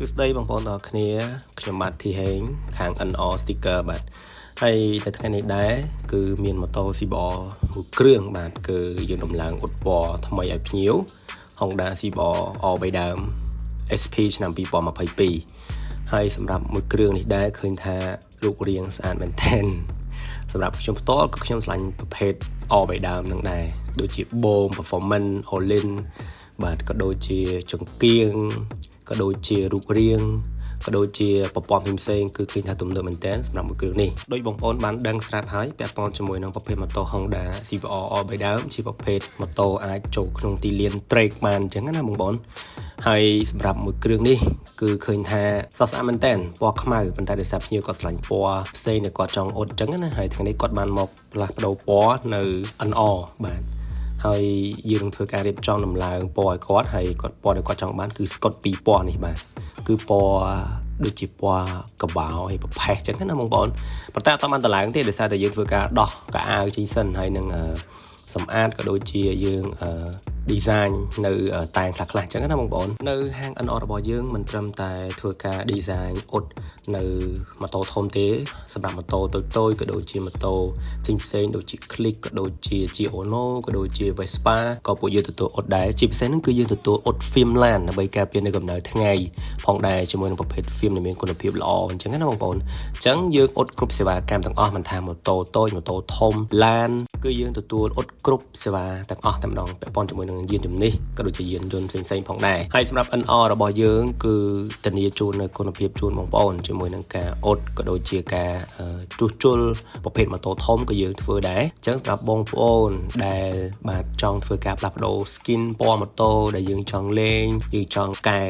សួស្តីបងប្អូនទាំងអស់គ្នាខ្ញុំបាទធីហេងខាង NR Sticker បាទហើយនៅថ្ងៃនេះដែរគឺមានម៉ូតូ CBR មួយគ្រឿងបាទគឺយើងដំឡើងអ៊ុតពណ៌ថ្មីឲ្យភ្ញៀវ Honda CBR R3 ដើម SP ឆ្នាំ2022ហើយសម្រាប់មួយគ្រឿងនេះដែរឃើញថារូបរាងស្អាតមែនទែនសម្រាប់ខ្ញុំផ្ទាល់ក៏ខ្ញុំស្រឡាញ់ប្រភេទ R3 ដើមនឹងដែរដូចជាបូម performance Ohlins បាទក៏ដូចជាចង្គៀងក៏ដូចជារូបរាងក៏ដូចជាប្រព័ន្ធផ្សេងៗគឺឃើញថាទំនើបមែនទែនសម្រាប់មួយគ្រឿងនេះដោយបងប្អូនបានដឹងស្រាប់ហើយពាក់ព័ន្ធជាមួយនឹងប្រភេទម៉ូតូ Honda CBR R3 ដើមជាប្រភេទម៉ូតូអាចចូលក្នុងទីលាន track បានអញ្ចឹងណាបងប្អូនហើយសម្រាប់មួយគ្រឿងនេះគឺឃើញថាសស្អាតមែនតើពណ៌ខ្មៅប៉ុន្តែដោយសារភ្ញៀវគាត់ស្រឡាញ់ពណ៌ផ្សេងដែលគាត់ចង់អ៊ុតអញ្ចឹងណាហើយថ្ងៃនេះគាត់បានមកផ្លាស់ប្ដូរពណ៌នៅ NR បាទហើយយើងនឹងធ្វើការរៀបចំដំឡើងពណ៌ឲ្យគាត់ហើយគាត់ពណ៌ដែលគាត់ចង់បានគឺស្កុតពីរពណ៌នេះបាទគឺពណ៌ដូចជាពណ៌កបោហើយប្រផេះចឹងណាបងប្អូនប៉ុន្តែអត់បានតម្លើងទេដោយសារតែយើងធ្វើការដោះកៅអៅចេញសិនហើយនឹងសម្អាតក៏ដូចជាយើង design នៅតែងខ្លះៗចឹងណាបងប្អូននៅហាង NR របស់យើងមិនត្រឹមតែធ្វើការ design អ៊ុតនៅម៉ូតូធំទេសម្រាប់ម៉ូតូតូចៗក៏ដូចជាម៉ូតូផ្សេងៗដូចជា Click ក៏ដូចជា Giono ក៏ដូចជា Vespa ក៏ពួកយើងទទួលអ៊ុតដែរជាពិសេសហ្នឹងគឺយើងទទួលអ៊ុត film ឡានដើម្បីការពារនៅកម្ដៅថ្ងៃផងដែរជាមួយនឹងប្រភេទ film ដែលមានគុណភាពល្អអញ្ចឹងណាបងប្អូនអញ្ចឹងយើងអ៊ុតគ្រប់សេវាកម្មទាំងអស់មិនថាម៉ូតូតូចម៉ូតូធំឡានគឺយើងទទួលអ៊ុតគ្រប់សេវាទាំងអស់តែម្ដងពាក់ព័ន្ធជាមួយនឹងយានជំនិះក៏ដូចជាយានយន្តផ្សេងៗផងដែរហើយសម្រាប់ NR របស់យើងគឺធានាជូននៅគុណភាពជូនបងប្អូនជាមួយនឹងការអ៊ុតក៏ដូចជាការជួសជុលប្រភេទម៉ូតូធំក៏យើងធ្វើដែរអញ្ចឹងសម្រាប់បងប្អូនដែលបាទចង់ធ្វើការផ្លាស់ប្ដូរ skin ពណ៌ម៉ូតូដែលយើងចង់លេងយើងចង់កែ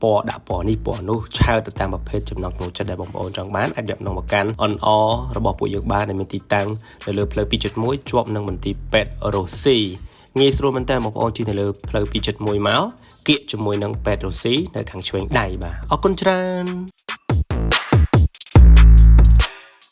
ពណ៌ដាក់ពណ៌នេះពណ៌នោះឆើតទៅតាមប្រភេទចំណង់ចំណូលចិត្តដែលបងប្អូនចង់បានអាចទំនាក់ទំនងមកកាន់ NR របស់ពួកយើងបានដែលមានទីតាំងនៅលើផ្លូវ2.1ជាប់នឹងមន្ទីរពេទ្យរ៉ូស៊ីងាយស្រួលមែនតើបងប្អូនជិះនៅលើផ្លូវ2.1មកគៀកជាមួយនឹងពេទ្យរ៉ូស៊ីនៅខាងឆ្វេងដៃបាទអរគុណច្រើន។